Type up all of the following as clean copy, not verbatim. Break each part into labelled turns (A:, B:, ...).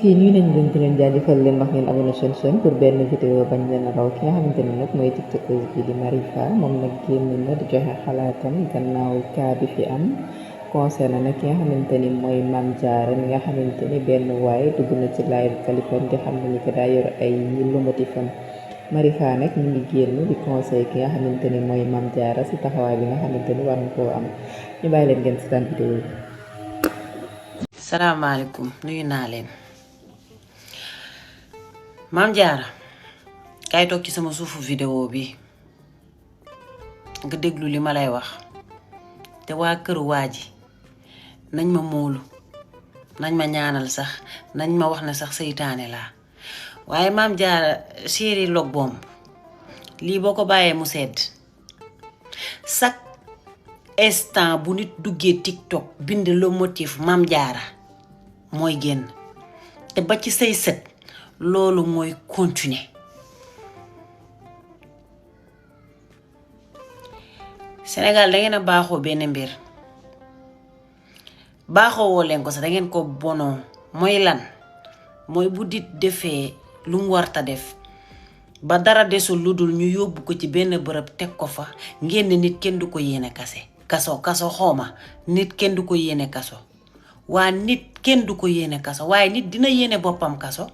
A: yi nuyu nañ leen di leen jaajëfal leen wax ngeen abonné seen chaîne pour benn vidéo bañ leen a raw ki nga xamante ni nag mooy tiktokeuse bi di Marifa moom nag génn na di joxe xalaatam gannaaw kaa bi fi am concerné nag ki nga xamante ni mooy Mame Diarra mi nga xamante ni benn waaye dugg na ci live Kaliphone di xam ne ni ko daa yor ay lomotifam Marifa nag ñu ngi génn di conseil ki nga xamante ni mooy Mame Diarra si taxawaay bi nga xamante ni war na koo am ñu bàyyi leen ngeen seetaan vidéo bi.
B: salaamaaleykum nuyu naa leen Mame Diarra kay toog ci sama suufu vidéo bi nga déglu li ma lay wax te waa kër waa ji nañ ma móolu nañ ma ñaanal sax nañ ma wax ne sax seytaane laa waaye Mame Diarra chéri log bomb lii boo ko bàyyee mu sedd chaque instant bu nit duggee TikTok bind le motif Mame Diarra mooy génn te ba ci say sët loolu mooy continuer Sénégal da ngeen a baaxoo benn mbir baaxoo woo leen ko sax da ngeen ko bonoo mooy lan mooy bu dit defee lu mu warta def ba dara desul lu dul ñu yóbbu ko ci benn bërëb teg ko fa ngeen nit kenn du ko yéene kaso xooma nit kenn du ko yéene kaso waa nit kenn du ko yéene kaso waaye nit dina yéene boppam kaso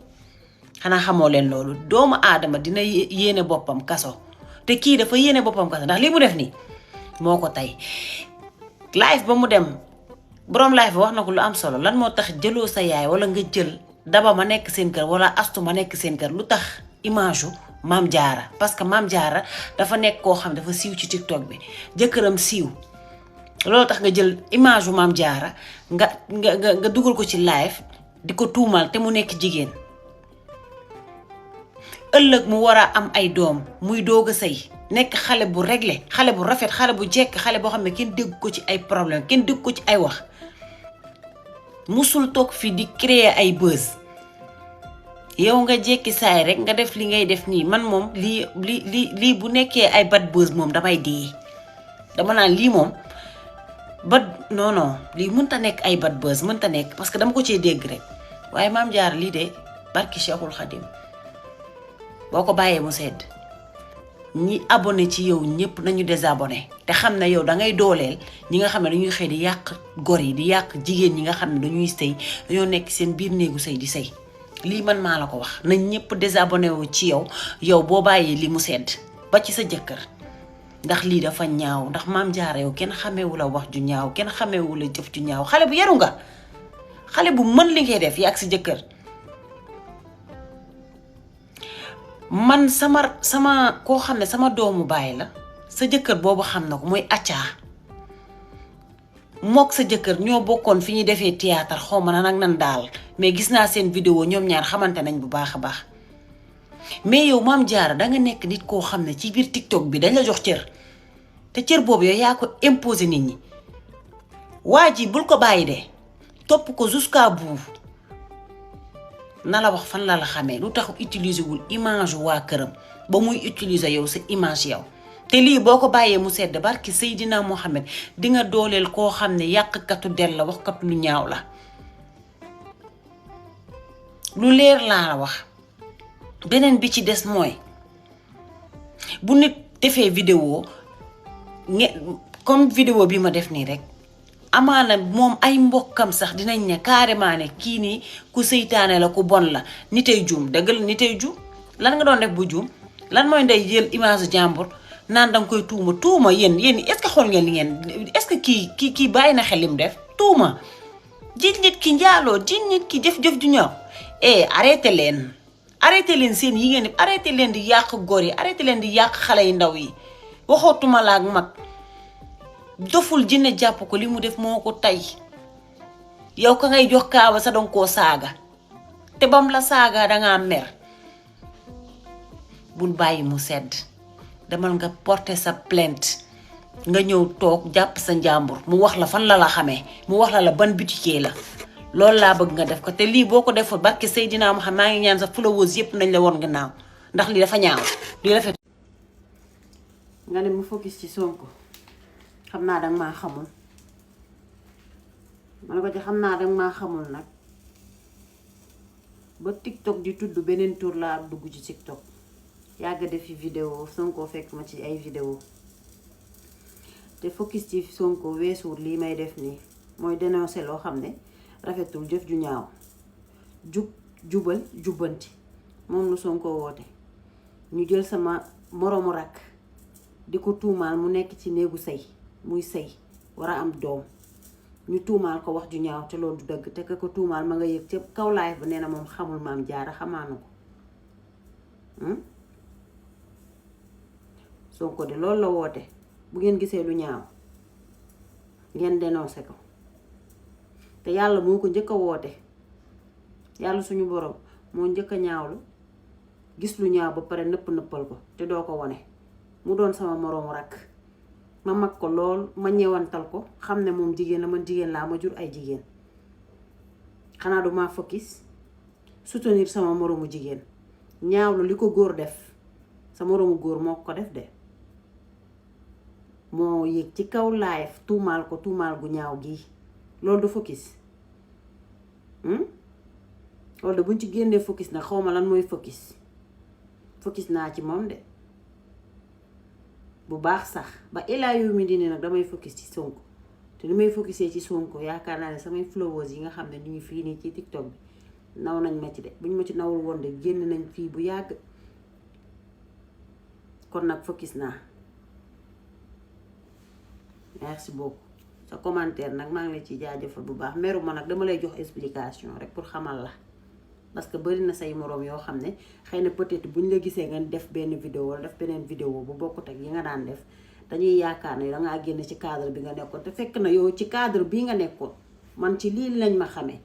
B: xanaa xamoo leen loolu doomu aadama dina yéene boppam kaso te kii dafa yéene boppam kaso ndax lii mu def nii moo ko tey live ba mu dem boroom live ba wax na ko lu am solo lan moo tax jëloo sa yaay wala nga jël daba ma nekk seen kër wala astu ma nekk seen kër lu tax image u Mame Diarra parce que Mame Diarra dafa nekk koo xam dafa siiw ci TikTok bi jëkkëram siiw loolu tax nga jël image u Mame Diarra nga dugal ko ci live di ko tuumal te mu nekk jigéen ëllëg mu war a am ay doom muy doog a sëy nekk xale bu réglé xale bu rafet xale bu jekk xale boo xam ne kenn dégg ko ci ay problème kenn dégg ko ci ay wax musul toog fii di créer ay buzz yow nga jekki saay rek nga def li ngay def nii man moom lii bu nekkee ay bad buzz moom damay dee dama naan lii moom bad non lii mënta nekk ay bad buzz mënta nekk parce que dama ko cee dégg rek waaye Mame Diarra lii de barki Cheikhul Khadim boo ko bàyyee mu sedd ñi abonné ci yow ñëpp nañu désabonné te xam ne yow da ngay dooleel ñi nga xam ne dañuy xëy di yàq gor yi di yàq jigéen ñi nga xam ne dañuy sëy dañoo nekk seen biir néegu sëy di sëy lii man maa la ko wax nañ ñëpp désabonné wu ci yow boo bàyyee li mu sedd ba ci sa jëkkër ndax lii dafa ñaaw ndax Mame Diarra yow kenn xameewu la wax ju ñaaw kenn xameewu la jëf ju ñaaw xale bu yaru nga xale bu mën li ngay def yaa ak sa jëkkër man sama koo xam ne sama doomu baay la sa jëkkër boobu xam na ko muy accaa mook sa jëkkër ñoo bokkoon fi ñuy defee théâtre xaw ma nag nan daal mais gis naa seen vidéo ñoom ñaar xamante nañ bu baax a baax mais yow Mame Diarra da nga nekk nit koo xam ne ci biir TikTok bi dañ la jox cër te cër boobu yow yaa ko imposer nit ñi waa ji bul ko bàyyi de topp ko jusqu'à bout na la wax fan la xamee lu tax utiliser wul image waa këram ba muy utiliser yow sa image yow te lii boo ko bàyyee mu sedd barki Seydina Mohamed di nga dooleel koo xam ne yàqkatu del la waxkatu lu ñaaw la lu leer laa la wax beneen bi ci des mooy bu nit defee vidéo comme vidéo bi ma def nii rek amaana moom ay mbokkam sax dinañ ne carrément ne kii nii ku seytaane la ku bon la nitay juum dëgg la nitay juum lan nga doon def bu juum lan mooy ndey jël image jàmbur naan danga koy tuuma yéen est-ce que xool ngeen li ngeen est-ce que kii bàyyi na xel lim def tuuma jiit nit ki njaaloo jiit nit ki jëf-jëf ju ñaaw arrêté leen seen yi ngeen def arrêté leen di yàq góor yi arrêté leen di yàq xale yu ndaw yi waxootuma la ak mag doful jinne jàpp ko li mu def moo ko tey yow ka ngay jox kaaba sa danga koo saaga te bam la saaga dangaa mer bul bàyyi mu sedd demal nga porter sa plainte nga ñëw toog jàpp sa njàmbur mu wax la fan la xamee mu wax la ban butiqué la loolu laa bëgg nga def ko te lii boo ko deful barke Seydina Muhammad maa ngi ñaan sa followers yëpp nañ la woon gannaaw ndax lii dafa ñaaw lii rafet nga ne mu focus ci Sonko xam naa danga maa xamul ma ne ko ci xam naa danga maa xamul nag ba TikTok di tudd beneen tur laa dugg ci TikTok yàgg defi vidéo Sonko fekk ma ci ay vidéo te focus ci Sonko weesuwul lii may def nii mooy dénoncer loo xam ne rafetul jëf ju ñaaw jubal jubbanti moom lu Sonko woote ñu jël sama moroomu rakk di ko tuumaal mu nekk ci néegu sëy muy sëy war a am doom ñu tuumaal ko wax ju ñaaw te loolu du dëgg te ka ko tuumaal ma nga yëg ca kaw live ba nee na moom xamul Maam Jaara xamaanu ko Sonko de loolu la woote bu ngeen gisee lu ñaaw ngeen dénoncé ko te yàlla moo ko njëkk a woote yàlla suñu borom moo njëkk a ñaawlu gis lu ñaaw ba pare nëppal ko te doo ko wone mu doon sama moroomu rakk ma mag ko lool ma ñewantal ko xam ne moom jigéen la man jigéen laa ma jur ay jigéen xanaa du ma focus soutenir sama moroomu jigéen ñaawlu li ko góor def sa moroomu góor moo ko def de moo yëg ci kaw live tuumaal ko tuumaal gu ñaaw gii loolu du focus loolu de buñ ci génnee focus nag xawma lan mooy focus naa ci moom de bu baax sax ba ilaa yow mi dine nag damay focus ci Sonko te li may focusee ci Sonko yaakaar naa ne samay followers yi nga xam ne ñu ngi fii nii ci TikTok bi naw nañ ma ci de buñ ma ci nawul woon de génn nañ fii bu yàgg kon nag focus naa merci beaucoup sa commentaire nag maa ngi lay ci jaajëfal bu baax meru ma nag dama lay jox explication rek pour xamal la parce que bari na say moroom yoo xam ne xëy na peut-être buñ la gisee nga def benn vidéo wala def beneen vidéo bu bokkut ak yi nga daan def dañuy yaakaar ne dangaa génn ci cadre bi nga nekkoon te fekk na yow ci cadre bii nga nekkoon man ci lii lañ ma xamee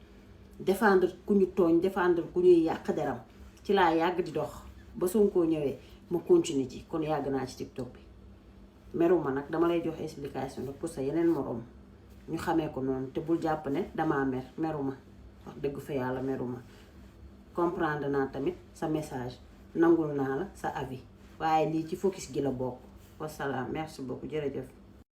B: défendre ku ñu tooñ défendre ku ñuy yàq deram ci laa yàgg di dox ba Sonko ñëwee ma continuer ci kon yàgg naa ci TikTok bi meruma nag dama lay jox explication rek pour sa yeneen moroom ñu xamee ko noonu te bul jàpp ne damaa meruma wax dëgg fa yàlla meruma comprendre naa tamit sa message nangul naa la sa avis waaye lii ci focus gi la bokk wasalaam merci beaucoup jërëjëf